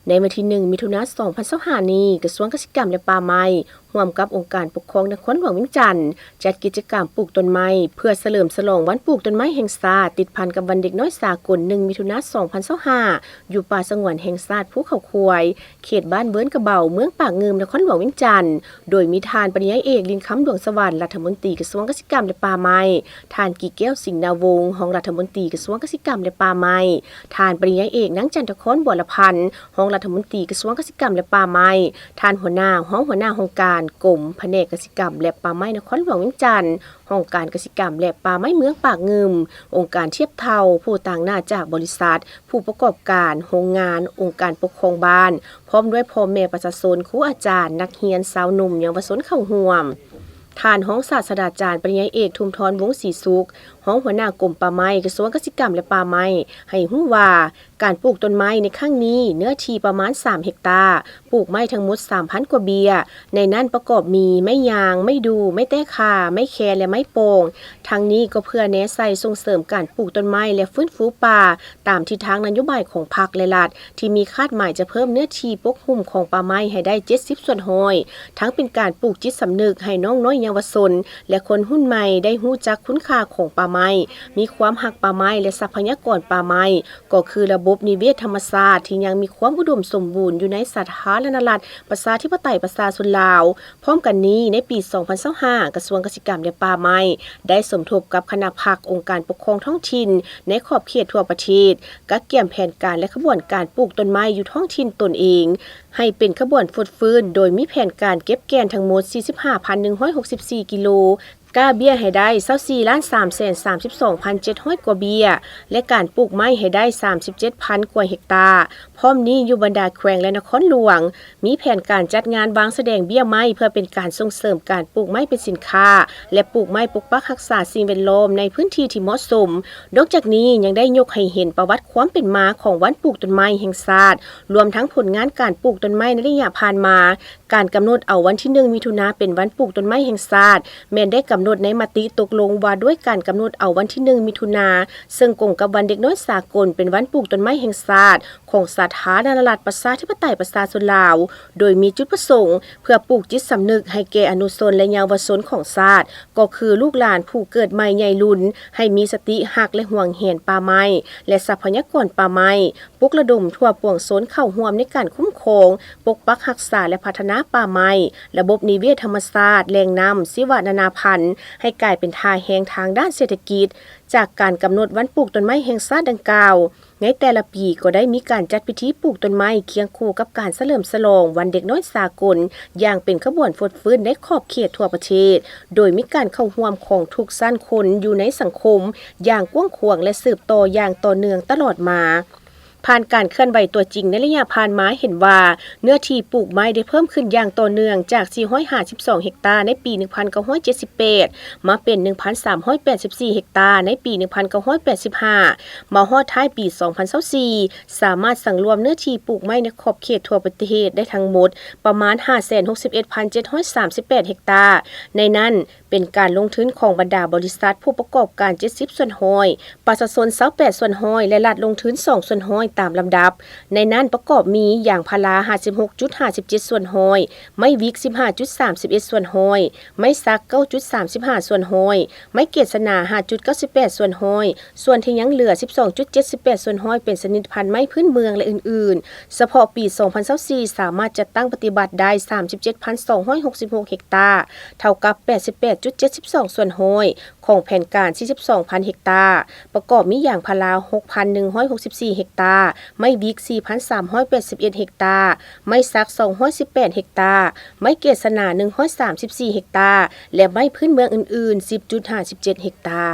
ໃນວັນທີໜຶ່ງ ມິຖຸນາ ສອງພັນຊາວຫ້ານີ້, ກະຊວງກະສິກຳ ແລະ ປ່າໄມ້ ຮ່ວມກັບອົງການປົກຄອງນະຄອນຫຼວງວຽງຈັນ ຈັດກິດຈະກຳປູກຕົ້ນໄມ້ ເພື່ອສະເຫຼີມສະຫຼອງວັນປູກຕົ້ນໄມ້ແຫ່ງຊາດ ຕິດພັນກັບວັນເດັກນ້ອຍສາກົນ ໜຶ່ງ ມິຖຸນາ ສອງພັນຊາວຫ້າ ຢູ່ປ່າສະຫງວນແຫ່ງຊາດພູເຂົາຄວາຍ, ເຂດບ້ານເວີນກະເບົາ, ເມືອງປາກງື່ມ, ນະຄອນຫຼວງວຽງຈັນ, ໂດຍມີທ່ານປະລິນຍາເອກ ລິນຄຳ ດວງສະຫວັນ, ລັດຖະມົນຕີກະຊວງກະສິກຳ ແລະ ປ່າໄມ້, ທ່ານ ກີແກ້ວ ສິງນາວົງ, ຮອງລັດຖະມົນຕີກະຊວງກະສິກຳ ແລະ ປ່າໄມ້, ທ່ານປະລິນຍາເອກ ນາງ ຈັນທະຄອນ ບົວລະພັນ, ຮອງລັດຖະມົນຕີກະຊວງກະສິກຳ ແລະ ປ່າໄມ້, ທ່ານຫົວໜ້າ, ຮອງຫົວໜ້າຫ້ອງການກົມ, ພະແນກກະສິກຳ ແລະ ປ່າໄມ້ ນະຄອນຫຼວງວຽງຈັນ, ຫ້ອງການກະສິກຳ ແລະ ປ່າໄມ້ເມືອງປາກງື່ມ, ອົງການທຽບເທົ່າ, ຜູ້ຕາງໜ້າຈາກບໍລິສັດ, ຜູ້ປະກອບການ, ໂຮງງານ, ອົງການປົກຄອງບ້ານ, ພ້ອມດ້ວຍພໍ່ແມ່ປະຊາຊົນ, ຄູອາຈານ, ນັກຮຽນ, ຊາວໜຸ່ມ, ເຍົາວະຊົນເຂົ້າຮ່ວມ. ທ່ານຮອງສາດສະດາຈານ ປະລິນຍາເອກ ທຸມທອນ ວົງສີສຸກ, ຮອງຫົວໜ້າກົມປ່າໄມ້, ກະຊວງກະສິກຳ ແລະ ປ່າໄມ້, ໃຫ້ຮູ້ວ່າ ການປູກຕົ້ນໄມ້ໃນຄັ້ງນີ້ ເນື້ອທີ່ປະມານສາມເຮັກຕາ, ປູກໄມ້ທັງໝົດສາມພັນກວ່າເບ້ຍ, ໃນນັ້ນປະກອບມີ ໄມ້ຍາງ, ໄມ້ດູ່, ໄມ້ແຕ້ຂ່າ, ໄມ້ແຄນ ແລະ ໄມ້ໂປ່ງ. ທັງນີ້ກໍເພື່ອແນໃສ່ສົ່ງເສີມການປູກຕົ້ນໄມ້ ແລະ ຟື້ນຟູປ່າ ຕາມທິດທາງນະໂຍບາຍຂອງພັກ ແລະ ລັດ ທີ່ມີຄາດໝາຍຈະເພີ່ມເນື້ອທີ່ປົກຫຸ້ມຂອງປ່າໄມ້ໃຫ້ໄດ້ເຈັດສິບສ່ວນຮ້ອຍ, ທັງເປັນການປູກຈິດສຳນຶກໃຫ້ນ້ອງນ້ອຍເຍົາວະຊົນ ແລະ ຄົນຮຸ່ນໃໝ່ໄດ້ຮູ້ຈັກຄຸນຄ່າຂອງປ່າໄມ້, ມີຄວາມຮັກປ່າໄມ້ ແລະ ຊັບພະຍາກອນປ່າໄມ້, ກໍຄືລະບົບນິເວດທຳມະຊາດທີ່ຍັງມີຄວາມອຸດົມສົມບູນຢູ່ໃນສາທາລະນະລັດ ປະຊາທິປະໄຕ ປະຊາຊົນລາວ. ພ້ອມກັນນີ້, ໃນປີສອງພັນຊາວຫ້າ ກະຊວງກະສິກຳ ແລະ ປ່າໄມ້ ໄດ້ສົມທົບກັບຄະນະພັກ, ອົງການປົກຄອງທ້ອງຖິ່ນໃນຂອບເຂດທົ່ວປະເທດ, ກະກຽມແຜນການ ແລະ ຂະບວນການປູກຕົ້ນໄມ້ຢູ່ທ້ອງຖິ່ນຕົນເອງ ໃຫ້ເປັນຂະບວນຟົດຟື້ນ, ໂດຍມີແຜນການເກັບແກ່ນທັງໝົດສີ່ສິບຫ້າພັນໜຶ່ງຮ້ອຍຫົກສິບສີ່ກິໂລ, ກ້າເບ້ຍໃຫ້ໄດ້ຊາວສີ່ລ້ານສາມແສນສາມສິບສອງພັນເຈັດຮ້ອຍກວ່າເບ້ຍ ແລະ ການປູກໄມ້ໃຫ້ໄດ້ສາມສິບເຈັດພັນກວ່າເຮັກຕາ. ພ້ອມນີ້, ຢູ່ບັນດາແຂວງ ແລະ ນະຄອນຫຼວງ ມີແຜນການຈັດງານວາງສະແດງເບ້ຍໄມ້ ເພື່ອເປັນການສົ່ງເສີມການປູກໄມ້ເປັນສິນຄ້າ ແລະ ປູກໄມ້ປົກປັກຮັກສາສິ່ງແວດລ້ອມໃນພື້ນທີ່ທີ່ເໝາະສົມ. ນອກຈາກນີ້, ຍັງໄດ້ຍົກໃຫ້ເຫັນປະຫວັດຄວາມເປັນມາຂອງວັນປູກຕົ້ນໄມ້ແຫ່ງຊາດ, ລວມທັງຜົນງານການປູກຕົ້ນໄມ້ໃນໄລຍະຜ່ານມາ, ການກຳນົດເອົາວັນທີໜຶ່ງ ມິຖຸນາ ເປັນວັນປູກຕົ້ນໄມ້ແຫ່ງຊາດ ແມ່ນໄດ້ກຳນົດໃນມະຕິຕົກລົງວ່າດ້ວຍການກຳນົດເອົາວັນທີໜຶ່ງ ມິຖຸນາ ເຊິ່ງກົງກັບວັນເດັກນ້ອຍສາກົນ ເປັນວັນປູກຕົ້ນໄມ້ແຫ່ງຊາດຂອງສາທາລະນະລັດ ປະຊາທິປະໄຕ ປະຊາຊົນລາວ, ໂດຍມີຈຸດປະສົງເພື່ອປູກຈິດສຳນຶກໃຫ້ແກ່ອະນຸຊົນ ແລະ ເຍົາວະຊົນຂອງຊາດ, ກໍຄືລູກຫຼານຜູ້ເກີດໃໝ່ໃຫຍ່ລຸນ ໃຫ້ມີສະຕິຮັກ ແລະ ຫວງແຫນປ່າໄມ້ ແລະ ຊັບພະຍາກອນປ່າໄມ້, ປຸກລະດົມທົ່ວປວງຊົນເຂົ້າຮ່ວມໃນການຄຸ້ມຄອງ, ປົກປັກຮັກສາ ແລະ ພັດທະນາປ່າໄມ້, ລະບົບນິເວດທຳມະຊາດ, ແຫຼ່ງນ້ຳ, ຊີວະນານາພັນ ໃຫ້ກາຍເປັນທ່າແຮງທາງດ້ານເສດຖະກິດ. ຈາກການກຳນົດວັນປູກຕົ້ນໄມ້ແຫ່ງຊາດດັ່ງກ່າວ, ໃນແຕ່ລະປີກໍໄດ້ມີການຈັດພິທີປູກຕົ້ນໄມ້ຄຽງຄູ່ກັບການສະເຫຼີມສະຫຼອງວັນເດັກນ້ອຍສາກົນ ຢ່າງເປັນຂະບວນຟົດຟື້ນໃນຂອບເຂດທົ່ວປະເທດ, ໂດຍມີການເຂົ້າຮ່ວມຂອງທຸກຊັ້ນຄົນຢູ່ໃນສັງຄົມຢ່າງກວ້າງຂວາງ ແລະ ສືບຕໍ່ຢ່າງຕໍ່ເນື່ອງຕະຫຼອດມາ. ຜ່ານການເຄື່ອນໄຫວຕົວຈິງໃນໄລຍະຜ່ານມາເຫັນວ່າ ເນື້ອທີ່ປູກໄມ້ໄດ້ເພີ່ມຂຶ້ນຢ່າງຕໍ່ເນື່ອງ ຈາກສີ່ຮ້ອຍຫ້າສິບສອງເຮັກຕາໃນປີໜຶ່ງພັນເກົ້າຮ້ອຍເຈັດສິບແປດ ມາເປັນໜຶ່ງພັນສາມຮ້ອຍແປດສິບສີ່ເຮັກຕາໃນປີໜຶ່ງພັນເກົ້າຮ້ອຍແປດສິບຫ້າ ມາຮອດທ້າຍປີສອງພັນຊາວສີ່ ສາມາດສັງລວມເນື້ອທີ່ປູກໄມ້ໃນຂອບເຂດທົ່ວປະເທດໄດ້ທັງໝົດປະມານຫ້າແສນຫົກສິບເອັດພັນເຈັດຮ້ອຍສາມສິບແປດເຮັກຕາ, ໃນນັ້ນ ເປັນການລົງທຶນຂອງບັນດາບໍລິສັດຜູ້ປະກອບການເຈັດສິບສ່ວນຮ້ອຍ, ປະຊາຊົນຊາວແປດສ່ວນຮ້ອຍ ແລະ ລັດລົງທຶນສອງສ່ວນຮ້ອຍຕາມລຳດັບ. ໃນນັ້ນປະກອບມີ ຢາງພາລາຫ້າສິບຫົກຈຸດຫ້າສິບເຈັດສ່ວນຮ້ອຍ, ໄມ້ວິກສິບຫ້າຈຸດສາມສິບເອັດສ່ວນຮ້ອຍ, ໄມ້ສັກເກົ້າຈຸດສາມສິບຫ້າສ່ວນຮ້ອຍ, ໄມ້ເກດສະໜາຫ້າຈຸດເກົ້າສິບແປດສ່ວນຮ້ອຍ, ສ່ວນທີ່ຍັງເຫຼືອສິບສອງຈຸດເຈັດສິບແປດສ່ວນຮ້ອຍເປັນຊະນິດພັນໄມ້ພື້ນເມືອງ ແລະ ອື່ນໆ. ສະເພາະປີສອງພັນຊາວສີ່ ສາມາດຈັດຕັ້ງປະຕິບັດໄດ້ສາມສິບເຈັດພັນສອງຮ້ອຍຫົກສິບຫົກເຮັກຕາ, ເທົ່າກັບແປດສິບແປດຈຸດເຈັດສິບສອງສ່ວນຮ້ອຍຂອງແຜນການສີ່ສິບສອງພັນເຮັກຕາ, ປະກອບມີຢາງພາລາຫົກພັນໜຶ່ງຮ້ອຍຫົກສິບສີ່ເຮັກຕາ, ໄມ້ວິກສີ່ພັນສາມຮ້ອຍແປດສິບເອັດເຮັກຕາ, ໄມ້ສັກສອງຮ້ອຍສິບແປດເຮັກຕາ, ໄມ້ເກດສະໜາໜຶ່ງຮ້ອຍສາມສິບສີ່ເຮັກຕາ ແລະ ໄມ້ພື້ນເມືອງອື່ນໆສິບຈຸດຫ້າສິບເຈັດເຮັກຕາ.